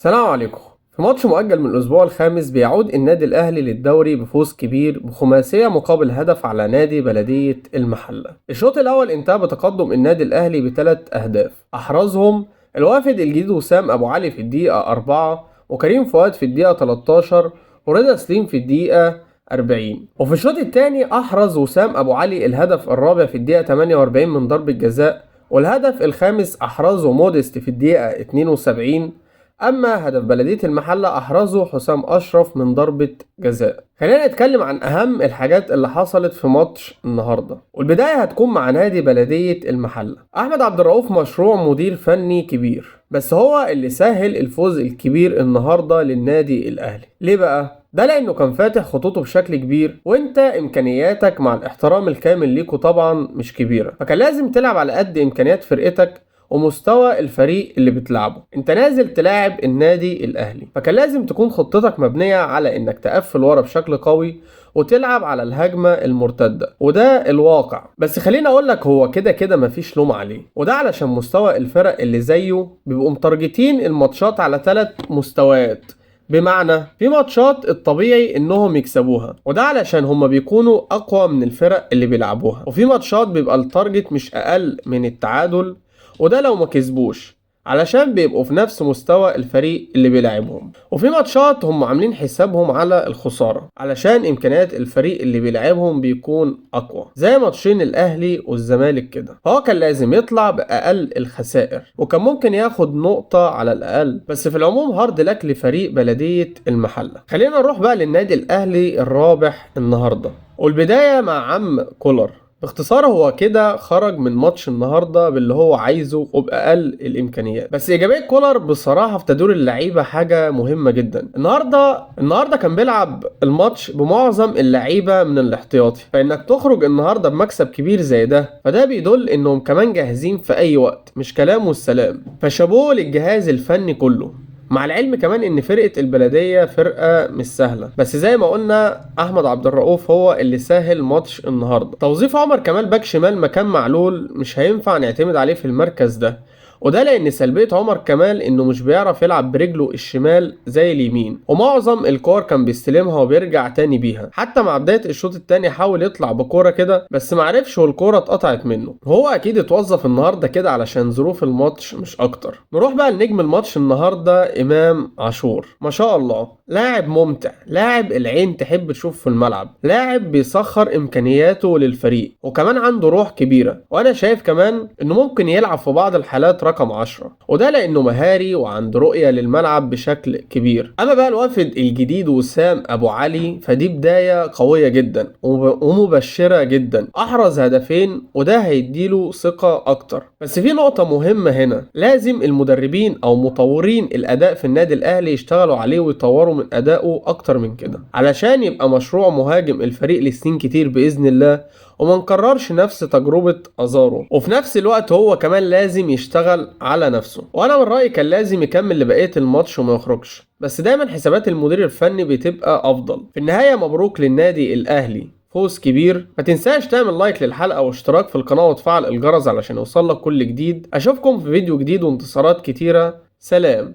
السلام عليكم. في ماتش مؤجل من الأسبوع الخامس بيعود النادي الأهلي للدوري بفوز كبير بخماسية مقابل هدف على نادي بلدية المحلة. الشوط الأول انتهى بتقدم النادي الأهلي ب3 أهداف أحرزهم الوافد الجديد وسام أبو علي في الدقيقة 4، وكريم فؤاد في الدقيقة 13، ورضا سليم في الدقيقة 40. وفي الشوط الثاني أحرز وسام أبو علي الهدف الرابع في الدقيقة 48 من ضربة جزاء، والهدف الخامس أحرزه موديست في الدقيقة 72. أما هدف بلدية المحلة أحرزه حسام أشرف من ضربة جزاء. خلينا نتكلم عن أهم الحاجات اللي حصلت في ماتش النهاردة، والبداية هتكون مع نادي بلدية المحلة. أحمد عبد الرؤوف مشروع مدير فني كبير، بس هو اللي سهل الفوز الكبير النهاردة للنادي الأهلي. ليه بقى؟ ده لأنه كان فاتح خطوطه بشكل كبير، وانت إمكانياتك مع الاحترام الكامل ليكوا طبعا مش كبيرة، فكان لازم تلعب على قد إمكانيات فرقتك ومستوى الفريق اللي بتلعبه. انت نازل تلاعب النادي الاهلي، فكان لازم تكون خطتك مبنية على انك تقفل ورا بشكل قوي وتلعب على الهجمة المرتدة، وده الواقع. بس خليني اقول لك، هو كده كده مفيش لوم عليه، وده علشان مستوى الفرق اللي زيه بيبقوا متارجتين الماتشات على 3 مستويات. بمعنى في ماتشات الطبيعي انهم يكسبوها، وده علشان هما بيكونوا اقوى من الفرق اللي بيلعبوها، وفي ماتشات بيبقى ال target مش اقل من التعادل، وده لو ما كسبوش علشان بيبقوا في نفس مستوى الفريق اللي بيلعبهم، وفي ماتشات هم عاملين حسابهم على الخسارة علشان امكانيات الفريق اللي بيلعبهم بيكون اقوى، زي ماتشين الاهلي والزمالك كده. هو كان لازم يطلع باقل الخسائر، وكان ممكن ياخد نقطة على الاقل، بس في العموم hard luck لفريق بلدية المحلة. خلينا نروح بقى للنادي الاهلي الرابح النهاردة، والبداية مع عم كولر. باختصار هو كده خرج من ماتش النهارده باللي هو عايزه وباقل الامكانيات. بس ايجابية كولر بصراحة في تدوير اللعيبة حاجة مهمة جدا. النهارده كان بيلعب الماتش بمعظم اللعيبة من الاحتياطي، فانك تخرج النهارده بمكسب كبير زي ده، فده بيدل انهم كمان جاهزين في اي وقت، مش كلام والسلام. فشابوه للجهاز الفني كله، مع العلم كمان ان فرقة البلدية فرقة مش سهلة، بس زي ما قلنا احمد عبد الرؤوف هو اللي سهل ماتش النهاردة. توظيف عمر كمال باك شمال مكان معلول مش هينفع نعتمد عليه في المركز ده، وده لان سلبية عمر كمال انه مش بيعرف يلعب برجله الشمال زي اليمين، ومعظم الكور كان بيستلمها وبيرجع تاني بيها. حتى مع بداية الشوط التاني حاول يطلع بكورة كده بس معرفش، والكورة اتقطعت منه. هو اكيد اتوظف النهارده كده علشان ظروف الماتش مش اكتر. نروح بقى لنجم الماتش النهارده امام عاشور. ما شاء الله، لاعب ممتع، لاعب العين تحب تشوف في الملعب، لاعب بيسخر امكانياته للفريق، وكمان عنده روح كبيرة. وانا شايف كمان انه ممكن يلعب في بعض الحالات رقم 10، وده لانه مهاري وعنده رؤية للملعب بشكل كبير. اما بقى الوافد الجديد وسام ابو علي، فدي بداية قوية جدا ومبشرة جدا. احرز هدفين وده هيديله ثقة اكتر. بس في نقطة مهمة هنا، لازم المدربين او مطورين الاداء في النادي الاهلي يشتغلوا عليه ويطوروا من ادائه اكتر من كده، علشان يبقى مشروع مهاجم الفريق لسنين كتير باذن الله، وما نكررش نفس تجربة أزارو. وفي نفس الوقت هو كمان لازم يشتغل على نفسه، وأنا من رأيي كان لازم يكمل لبقية الماتش وما يخرجش، بس دايما حسابات المدير الفني بتبقى أفضل. في النهاية مبروك للنادي الأهلي فوز كبير. ما تنساش تعمل like للحلقة واشتراك في القناة وتفعل الجرس علشان يوصلك كل جديد. أشوفكم في فيديو جديد وانتصارات كتيرة. سلام.